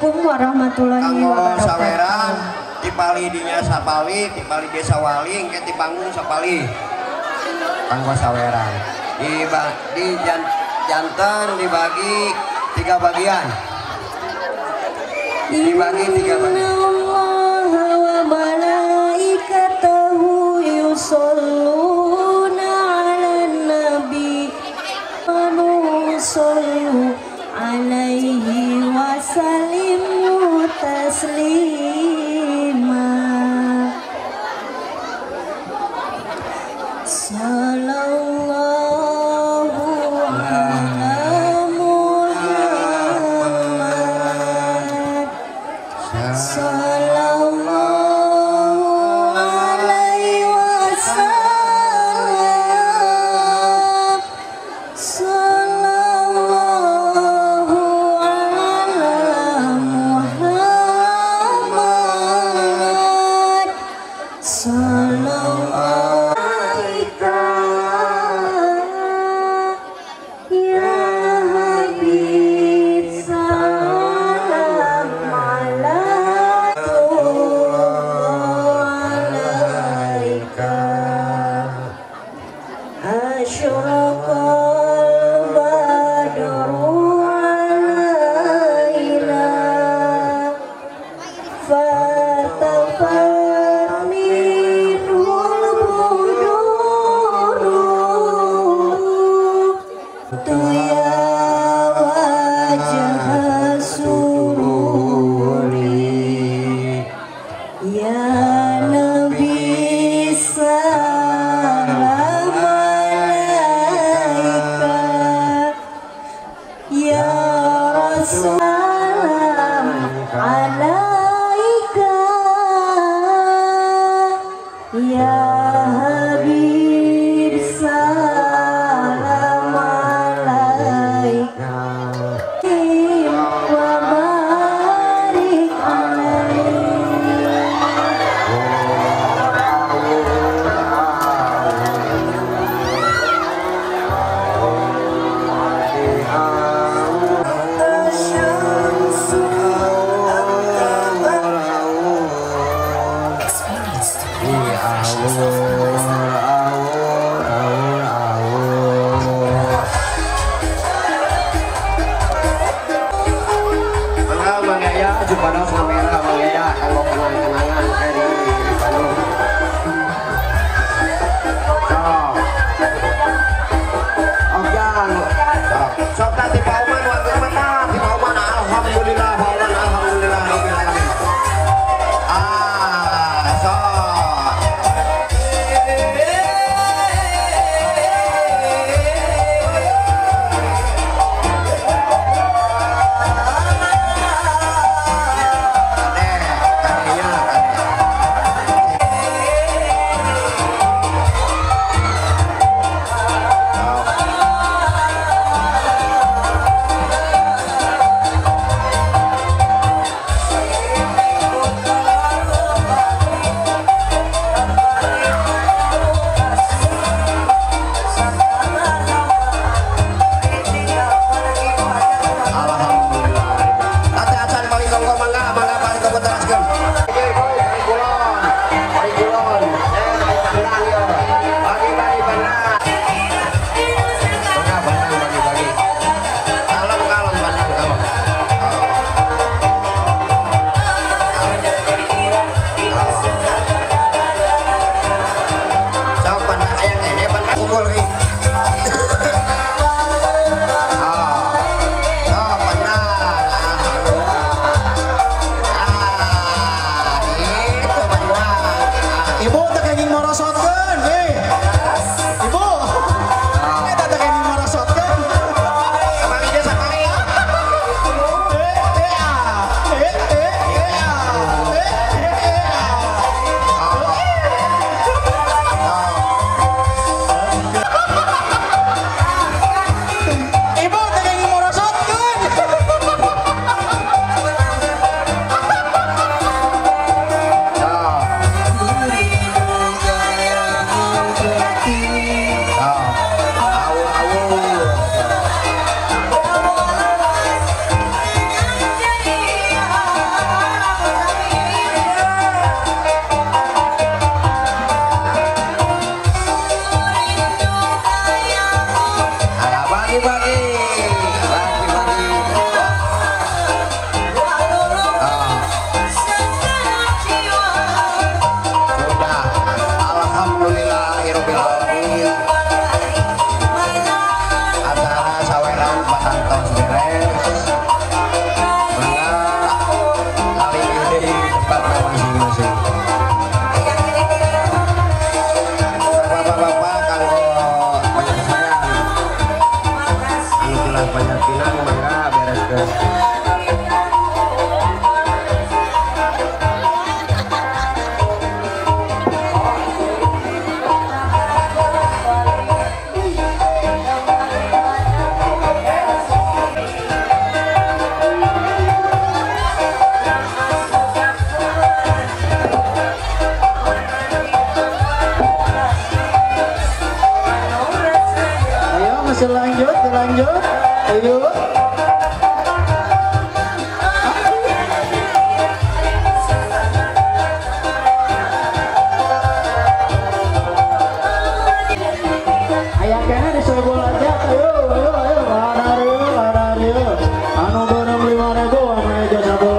Warahmatullahi wabarakatuh. Saweran ti pali dinya sapali, ti pali desa wali, engke ti panggung sapali. Kanggo saweran. Di jantan dibagi 3 bagian. Dibagi 3 bagian. Innallaha wa malaikatahu yusholluna 'alan nabi. Shollu alaihi wa sallimu taslima. Sallallahu ala Muhammad. Sallallahu alaihi wasallam. Sallallahu ala Muhammad. Sallallahu alaika ya Habib, salam alaika. Asyraqal badru alaina fatafat minhul buduru. Tu ya wajah sururi, ya Nabi salam alaika, ya Rasul salam alaika, ya Habib salam alaika wa barik alaihi. Alhamdulillah, alhamdulillah, rabbil alamin. Ah, so. Sabon.